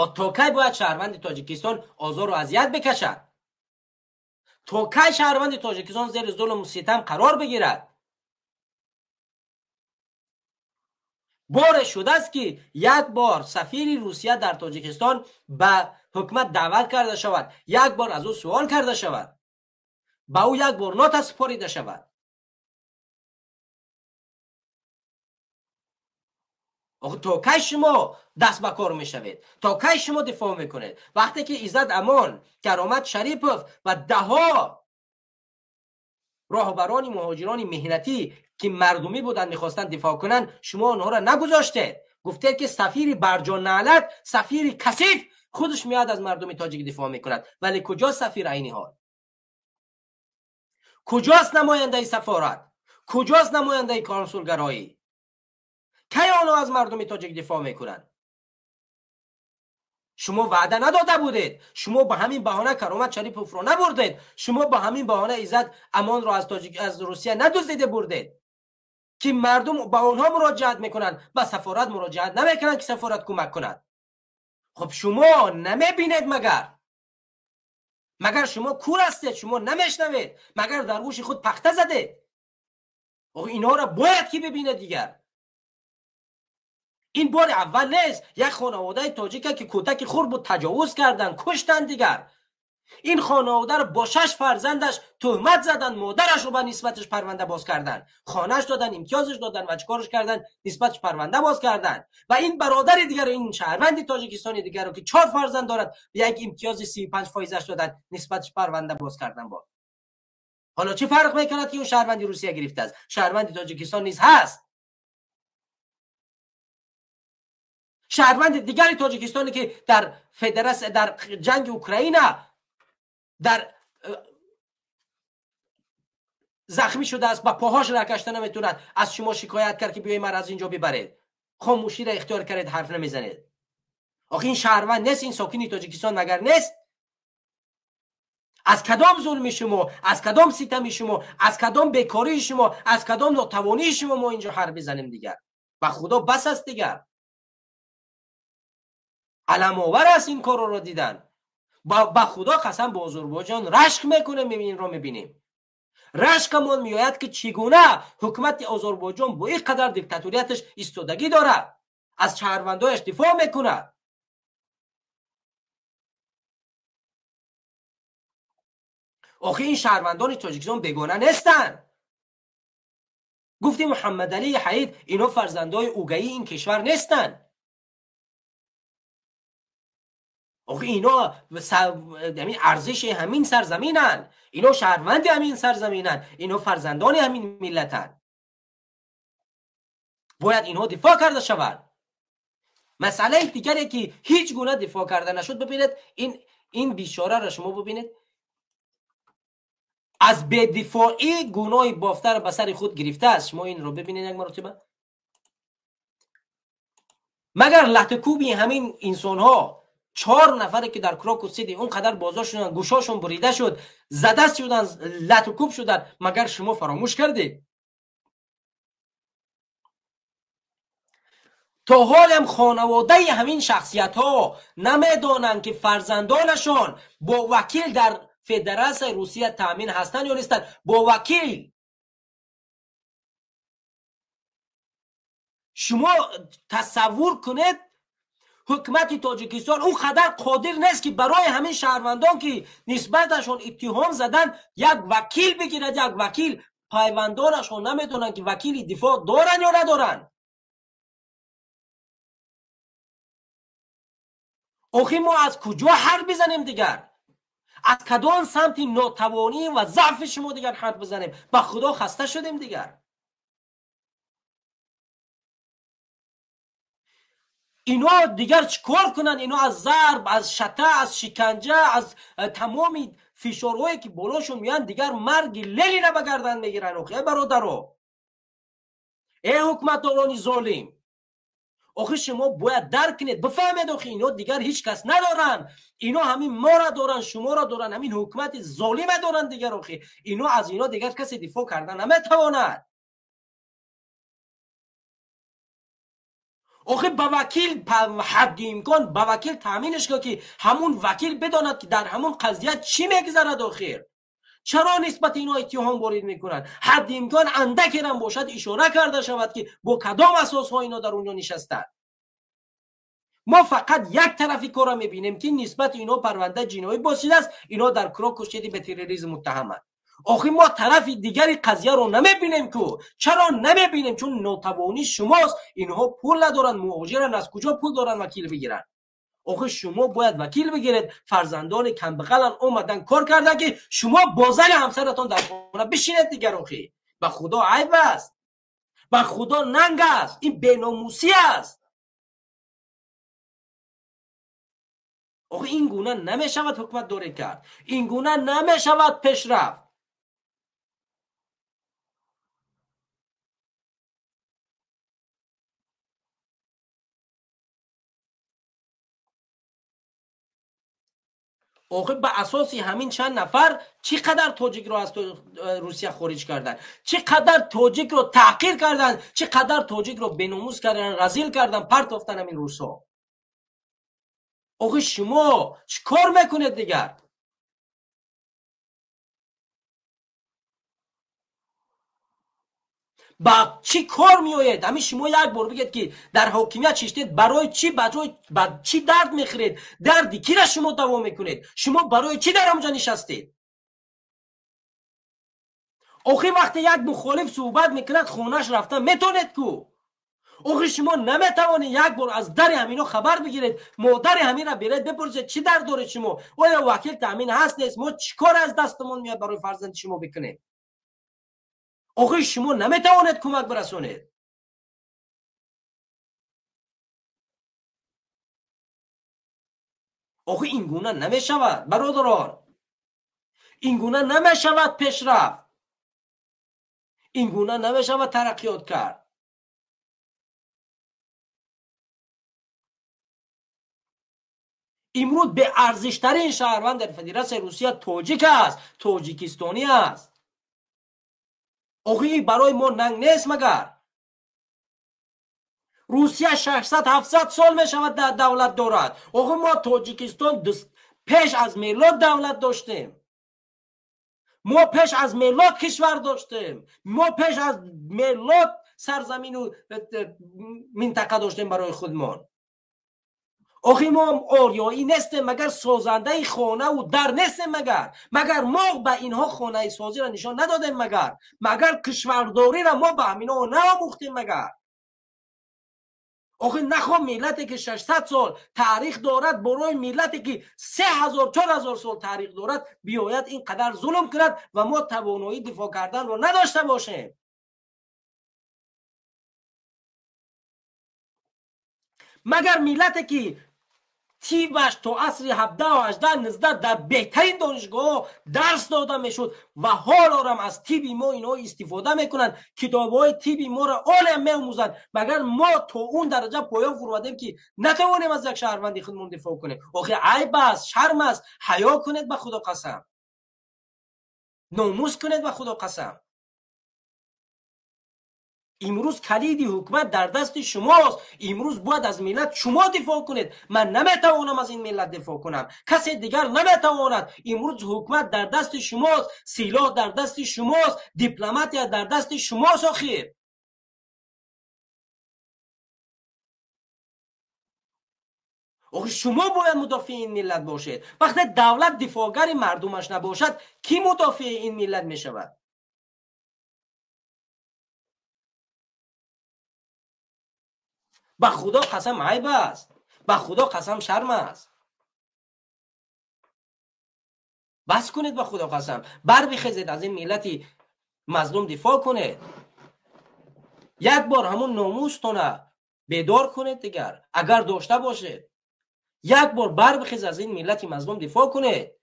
То кай бояд шаҳрванди Тоҷикистон озору азият бикашад? То кай шаҳрванди Тоҷикистон зери зулму ситам қарор бигирад? Боре шудааст, ки як бор сафири Русия дар Тоҷикистон ба ҳукумат даъват карда шавад, як бор аз ӯ суол карда шавад, ба ӯ як бор нота супорида шавад? То кай шумо даст ба кор мешавед? То кай шумо дифоъ мекунед? Вақте ки Иззат Амон, Каромат Шарипов ва даҳҳо роҳбарони муҳоҷирони меҳнатӣ, ки мардумӣ буданд, мехостанд дифоъ кунанд, шумо онҳоро нагузоштед. Гуфтед, ки сафири барҷоналат, сафири касиф худаш меояд, аз мардуми тоҷик дифоъ мекунад. Вале куҷост сафир айни ҳол? Куҷост намояндаи сафорат? Куҷост намояндаи консулгароӣ? Кай онҳо аз мардуми тоҷик дифоъ мекунанд? Шумо ваъда надода будед. Шумо ба ҳамин баҳона Каромат Шариповро набурдед. Шумо ба ҳамин баҳона Иззат Амонро аз Русия надуздиде бурдед, ки мардум ба онҳо муроҷиат мекунанд, ба сафорат муроҷиат намекунанд, ки сафорат кӯмак кунад. Хуб, шумо намебинед магар? Магар шумо кур ҳастед? Шумо намешнавед? Магар дар гӯши худ пахта задед? Инҳоро бояд ки бибинед дигар. Ин бори аввал нест. Як хонаводаи тоҷика, ки кӯдаки хурд буд, таҷовуз карданд, куштанд дигар. Ин хонаводаро бо шаш фарзандаш туҳмат заданд, модарашро ба нисбаташ парванда боз карданд, хонаш доданд, имтиёзаш доданд ва чикораш карданд, нисбаташ парванда боз карданд. Ва ин бародари дигаро, ин шаҳрванди тоҷикистони дигаро, ки чор фарзанд дорад, як имтиёзи 35 фоизаш доданд, нисбаташ парванда боз карданд. Боз ҳоло чӣ фарқ мекунад, ки ӯ шаҳрванди Русия гирифтааст? Шаҳрванди Тоҷикистон низ ҳаст. Шаҳрванди дигари тоҷикистоне, ки дар федератсия, дар ҷанги Украина дар захмӣ шудааст, ба поҳош ракашта наметавонад, аз шумо шикоят кард, ки биёи мара аз ин ҷо бибаред. Хомӯширо ихтиёр кардед, ҳарф намезанед. Охи ин шаҳрванд нест? Ин сокини Тоҷикистон магар нест? Аз кадом зулми шумо, аз кадом ситами шумо, аз кадом бекории шумо, аз кадом нотавонии шумо мо инҷо ҳарф бизанем дигар? Ба Худо, бас аст дигар. Аламовар аст ин корро дидан. Ба Худо қасам, ба Озарбойҷон рашк мекунем, инро мебинем, рашкамон меояд, ки чӣ гуна ҳукумати Озарбойҷон бо ин қадар диктаторияташ истодагӣ дорад, аз шаҳрвандояш дифоъ мекунад. Охи ин шаҳрвандони Тоҷикистон бегона нестанд. Гуфти Муҳаммадалии Ҳаид, ино фарзандои угаии ин кишвар нестанд. Охи ино ҳамин арзиши ҳамин сарзаминанд, ино шаҳрванди ҳамин сарзаминанд, ино фарзандони ҳамин миллатанд. Бояд инҳо дифоъ карда шаванд. Масъалаи дигаре, ки ҳеҷ гуна дифоъ карда нашуд, бибинед, ин бечораро шумо бибинед, аз бедифоӣ гуноҳи бофтаро ба сари худ гирифтааст. Шумо инро бибинед як маротиба. Магар латукӯби ҳамин инсонҳо, чор нафаре, ки дар Крокус Сити он қадар боздошт шуданд, гӯшошон бурида шуд, задаст шуданд, латукӯб шуданд, магар шумо фаромӯш кардед? То ҳолам хонаводаи ҳамин шахсиятҳо намедонанд, ки фарзандонашон бо вакил дар Федератсияи Русия таъмин ҳастанд ё нестанд. Бо вакил. Шумо тасаввур кунед, ҳукумати Тоҷикистон он қадар қодир нест, ки барои ҳамин шаҳрвандон, ки нисбаташон иттиҳом заданд, як вакил бигирад, як вакил. Пайвандонашон намедонанд, ки вакили дифоъ доранд ё надоранд. Охи мо аз куҷо ҳарф бизанем дигар? Аз кадом самти нотавонӣ ва заъфи шумо дигар ҳарф бизанем? Ба Худо, хаста шудем дигар. Ино дигар чӣ кор кунанд? Ино аз зарб, аз шата, аз шиканҷа, аз тамоми фишорҳое, ки болошон меоянд, дигар марги Ленина ба гардан мегиранд. Охи, э бародаро, э ҳукуматдорони золим, охи шумо бояд дарк кунед, бифаҳмед, охи ино дигар ҳеҷ кас надоранд. Ино ҳамин моро доранд, шуморо доранд, ҳамин ҳукумати золима доранд дигар. Охи ино аз ино дигар касе дифоъ карда наметавонад. Охир ба вакил ҳадди имкон ба вакил таъминаш кун, ки ҳамун вакил бидонад, ки дар ҳамун қазия чӣ мегузарад. Охир чаро нисбати инҳо иттиҳом ворид мекунанд? Ҳадди имкон андакерам бошад ишора карда шавад, ки бо кадом асосҳо инҳо дар унҷо нишастанд. Мо фақат як тарафи корро мебинем, ки нисбати инҳо парвандаи ҷиноӣ боз шудааст, инҳо дар Крокус Сити ба терроризм муттаҳаманд. Охир мо тарафи дигари қазияро намебинем ку. Чаро намебинем? Чун нотавонии шумост. Инҳо пул надоранд, муҳоҷиранд, аз куҷо пул доранд вакил бигиранд? Охир шумо бояд вакил бигиред. Фарзандони камбағалан омадан кор кардан, ки шумо бо зани ҳамсаратон дар хона бишинед дигар. Охир ба Худо айб аст, ба Худо нанг аст, ин беномусӣ аст. Охир ин гуна намешавад ҳукуматдорӣ кард, ин гуна намешавад пешрафт. Охир ба асоси ҳамин чанд нафар чӣ қадар тоҷикро аз Русия хориҷ карданд, чӣ қадар тоҷикро таҳқир карданд, чӣ қадар тоҷикро беномус карданд, разил карданд, партофтанд ҳамин русҳо. Охир шумо чӣ кор мекунед дигар? Ба чӣ кор меоед? Ҳамин шумо як бор бигед, ки дар ҳокимият шиштед, барои чӣ, ба чӣ дард мехӯред? Дарди кира шумо даво мекунед? Шумо барои чӣ дар онҷо нишастед? Охир вақте як мухолиф суҳбат мекунад, хонаш рафта метонед ку? Охир шумо наметавонед як бор аз дари ҳамино хабар бигиред, модари ҳаминро биред бипурсед, чӣ дард доред шумо? Оё вакил таъмин ҳаст нест? Мо чӣ кор аз дастамон меояд барои фарзанди шумо бикунем? Охир шумо наметавонед кӯмак бирасонед. Охир ин гуна намешавад, бародарон, ин гуна намешавад пешрафт, ин гуна намешавад тараққиёт кард. Имрӯз беарзиштарин шаҳрванд дар Федератсияи Русия тоҷик аст, тоҷикистонӣ аст. Охир ин барои мо нанг нест магар? Русия 600-700 сол мешавад давлат дорад. Охир мо Тоҷикистон пеш аз мелод давлат доштем. Мо пеш аз мелод кишвар доштем. Мо пеш аз мелод сарзамину минтақа доштем барои худмон. Охир мо ориёӣ нестем магар, созандаи хонаву дар нестем магар? Магар мо ба инҳо хонаи созиро нишон надодем магар? Магар кишвардориро мо ба ҳаминҳо наомӯхтем магар? Охир нахо миллате ки 600 сол таърих дорад, барои миллате ки 3000-4000 сол таърих дорад биёяд ин қадар зулм кунад ва мо тавоноии дифоъ карданро надошта бошем. Магар миллате ки тибаш то асри 17, 18, 19 дар беҳтарин донишгоҳҳо дарс дода мешуд ва ҳолорам аз тиби мо инҳо истифода мекунанд, китобҳои тиби моро олам меомӯзанд, магар мо то он дараҷа поён фуромадем, ки натавонем аз як шаҳрванди худмон дифоъ кунем? Охир айб аст, шарм аст. Ҳаё кунед ба Худо қасам, номус кунед ба Худо қасам. Имрӯз калиди ҳукумат дар дасти шумост. Имрӯз бояд аз миллат шумо дифоъ кунед. Ман наметавонам аз ин миллат дифоъ кунам, касе дигар наметавонад. Имрӯз ҳукумат дар дасти шумост, силоҳ дар дасти шумост, дипломатия дар дасти шумост. Охир охир шумо бояд мудофеи ин миллат бошед. Вақте давлат дифоъгари мардумаш набошад, кӣ мудофеи ин миллат мешавад? Ба Худо қасам айб аст, ба Худо қасам шарм аст. Бас кунед ба Худо қасам, барбихезед, аз ин миллати мазлум дифоъ кунед. Як бор ҳамун номустона бедор кунед дигар, агар дошта бошед. Як бор барбихез, аз ин миллати мазлум дифоъ кунед.